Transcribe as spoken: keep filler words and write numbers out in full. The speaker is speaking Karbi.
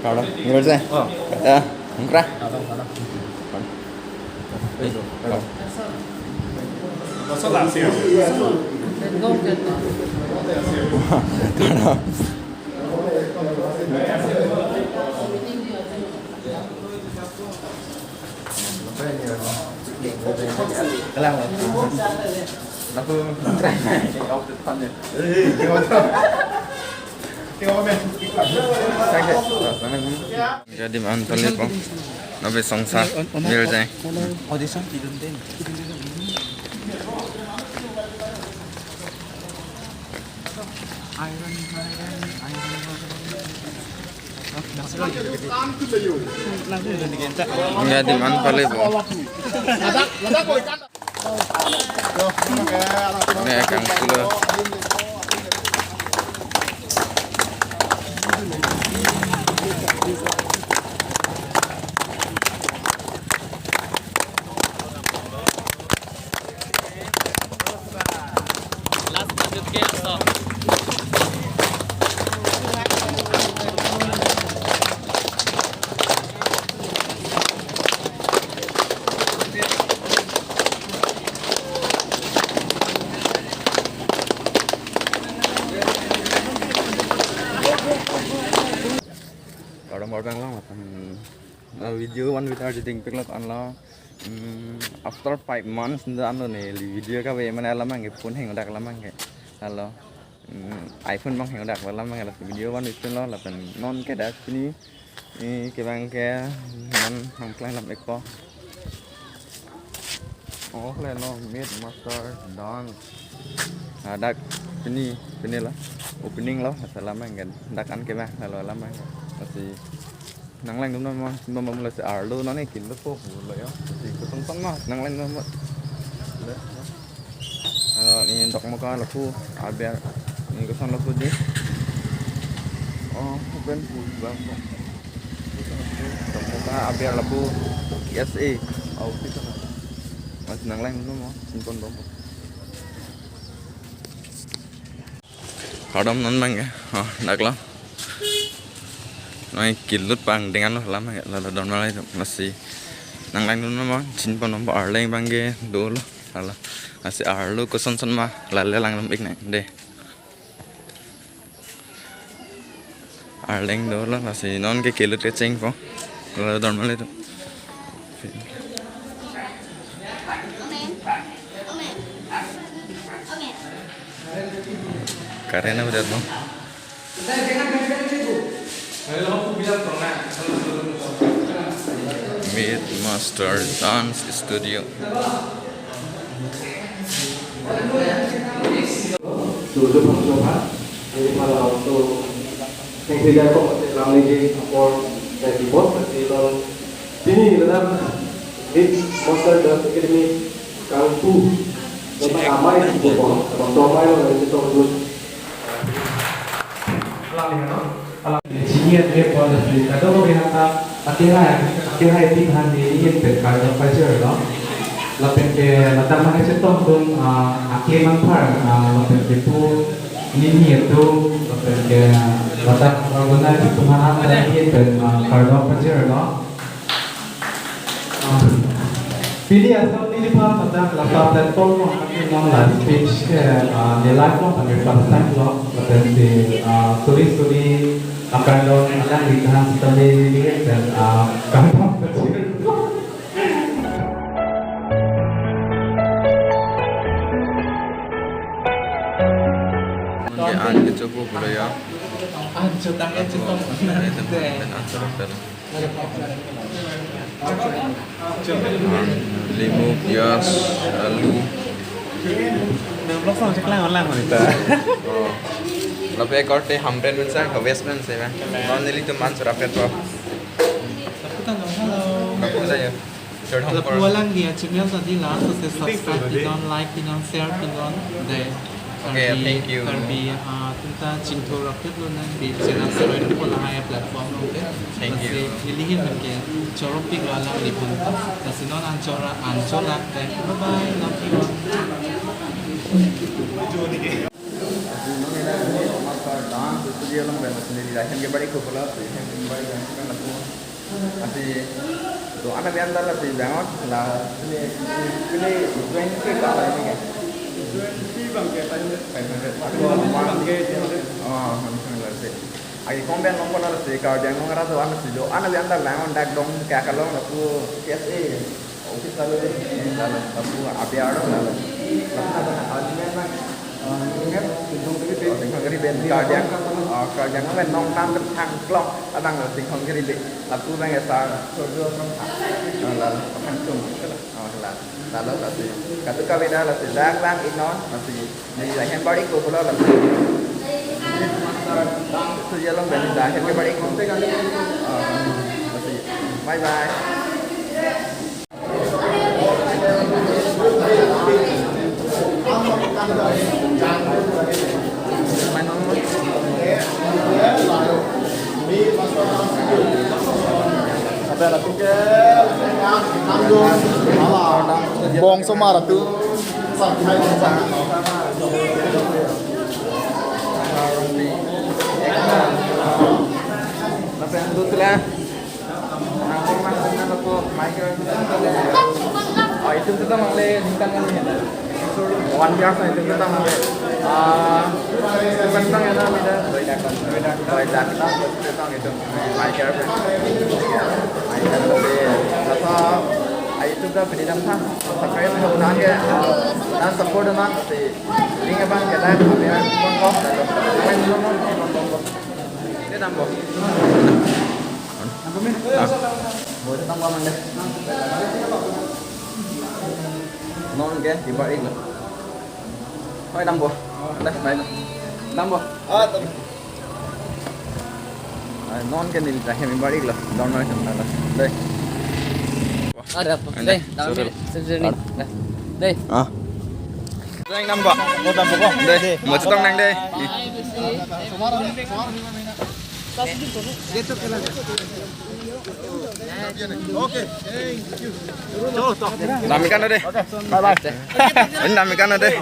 Kardom, ngirjai. Oh. Ya, mungkra. Kardom, kardom. Kardom. Kalang. Lapu. Thank you. Jadi man pali po. Nabe songsa. Ngirjai. Audition kidun din. Jadi man pali po. Ne kang pulo. Kardom kardom lang, hmm, uh, video one with R J Dingpik lok anlo. Hmm, after five months nda anlo ne li video kave mane alam abang ke phone hang dak alam abang ke. Alo. Hmm, iPhone abang hang dak alam abang ke, la video one with lo lapen non ke dak pini, eh, kevang ke non nangklang lam-ik po. Oh, le no, Meet Master Dance. Ah, dak pini, pini la opening lo, laso alam abang ke. Dak an ke ba, laso alam abang ke. Lasi nanglangdun non ma, ma, ma, lasi arlo non ne kin lo po lo yo. Lasi kosonson ma nanglangdun non ma. Le. Alo, ne dokmoka lapu aber. Ne koson lapu di. Oh, open pu bang po. Dokmoka aber lapu K S A. Au, kita na. Mas nanglangdun non ma, chinpon bang po. Kardom non abang ke. Oh, dak lo. Noi kilut pangdeng anlo alam abang ke, lalo don malai tu. Lasi nanglangdun non ma, chinpon non po, arleng abang ke dolo. Alo. Lasi arlo kosonson ma, lale langdun-ik nang de. Arleng dolo, lasi non ke kilut kecheng po. Lalo don malai tu. Karen na udah dong. Meet Master Dance Studio. Tujuh puluh tujuh, ini pada waktu yang tidak kok, lamlagi apor dan keyboard, dan di dalam ini Meet Master Dance Academy kangpu. Dapat amai di bawah, dapat amai lo dari situ. Alam ini, no? Alam ini, senior dia pun dari kado ko bihata, pakai hai, pakai hai di bahan di ini, pen kado pajar lo. Lapen ke ladak mane chetongdun, ah, akli manphar, ah, lapen ke pu nini itu, lapen ke ladak organize itu mana ada di pen, ah, kardom pajar lo. Ah, pini asal neli phan ladak laso platform along kaki non la speech ke, ah, ne live along kami first time lo, lapen si, ah, suri suri akardom alang di kahan sitame neli dan, ah, kardom pajar. Mungkin an kecopo pulo ya. An chetong, an chetong. Pen an chetong. An, limu, pias, alu. Nang vlog song ceklang ulang kita. Oh. Lapen korte hamren mensang ke waste man se ba. Non nelitum man surapet po. Lapu ta no, hello. Lapu ta ya. Lapu alang dia channel ta di la, so se subscribe pinon, like pinon, share pinon de. Okay, Karbi, thank you. Karbi, ah, atum ta chingthur rapet lo nang di channel serai ko lahai platform lo de. Thank you. Lasi neli ahin ke choro pik lo alangliphan. Lasi non an chora, an chora de. Bye bye, love you all. Tang, tu studio along pen, lasi neli lahin ke bari ko pula, lasi hem bari jang kan lapu. Lasi do-an avi anta lasi jangnon, la pini, pini twenty ka la ini ke. Twenty bang ke, five hundred. Five hundred. Aku bang ke, three hundred. Oh, langsung lasi. Agi kom pen long pula lasi, Karbi Anglong arat do-an lasi do-an avi anta langnon dak dong ke akalong lapu K S A. Office lalu dei, lalu, lapu abiar lalu. Lapu ada argument lang. Argument, Singkhong Kiri Bey. Oh, Singkhong Kiri Bey, Karbi Anglong. Oh, Karbi Anglong nongtam kethang klong, abang lalu Singkhong Kiri Bey. Lapu abang esa, Surjo Sangha. Oh, lalu, Pathangtum. Oh, lalu. Lalu, lalu. Katu kavida, lalu. Lang, lang, inon, lalu. Neli lahin bari ko pula lapu. Studio along pen lahin ke bari ko. Ah, lasi. Bye bye. Bongso Mara tu. Lapen dutla. Nang ko mas na ko mic. Oh, itum tu mangle lintang kan ni. One year sa itum tu mangle. Ah, lintang ya na mida. Doi lakh, doi lakh, doi lakh. Lintang itu. Mic. Mic. Lasa, ah, itum tu pini dam tha. Subscribe ho nang ke. Dan support nang si. Link abang ke dan kami pon ko. Kami belum pon ko. Ini dam bo. Ah. Bo dam bo mang deh. Non ke, ibar ik lo. Oi, dam bo. Deh, bye. Dam bo. Ah, tam. Ah, non ke neli ta hem ibar ik lo. Don noi sem ta lo. Deh. Ada apa? Anda, deh, dam suruh. Deh, suruh ni. Ada. Deh. Deh. Ah. Deh, dam bo. Oh, dam bo. Deh, mo chetong nang deh. Dam ik an deh. Bye bye. Ini dam ik an deh.